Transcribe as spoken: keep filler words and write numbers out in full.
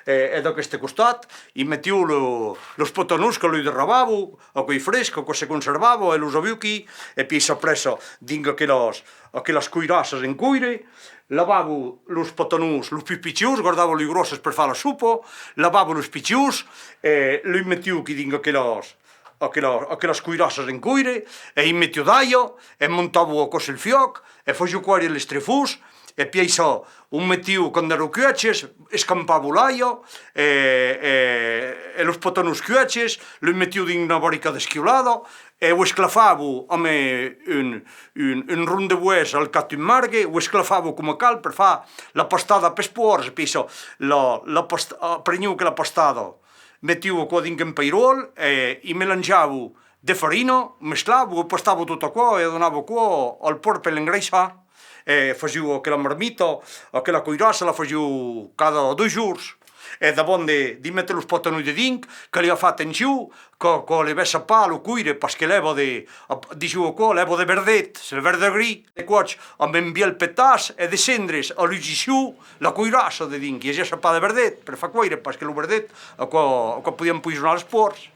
E, e d'aqueste costat, i metiu lo, los patanons que los derrabavo, aquò's fresc, aquò se conservava, e los abuqui, e pièi s'apressa dins aquelas, aquelas coirassas en coire, lavavo los patanons, los pus pichons, gardavo los gròsses per far la sopa, lavavo los pichons, e los metiu aquí dins aquelas, aquela, aquelas coirassas en coire, e i metiu d'aiga, e montavo aquò sul fuòc, e fasiu còire les trefons, e pièi ça, o metiu quand èran cuèches, escampavo l'aiga, e, e, e los patanons cuèches, los metiu dins una barrica d'esquiolada, e o esclafavo amb un, un, un rond de boès al cap d'un margue, o esclafavo coma cal per far la pastada pels pòrcs, e pièi ça, la, la past-, preniu aquela pastada, metiu aquò dins un pairòl, e i melanjavo de farina, mesclavo, pastavo tot aquò e donavo aquò al pòrc per l'engraissar. E fasiu aquela marmita, aquela coirassa la fasiu cada dos jorns. E davant de, de metre los patanons dedins, caliá far atencion que, que levèssa pas lo coire, parce que lèva de, disiu aquò, lèva de verdet, c'est le verdigris. De còps, amb un vièlh petàs e de cendres, alusissiu la coirassa dedins, i agèssa pas de verdet per far còire, parce que lo verdet, aquò, aquò podiá empoisonar los pòrcs.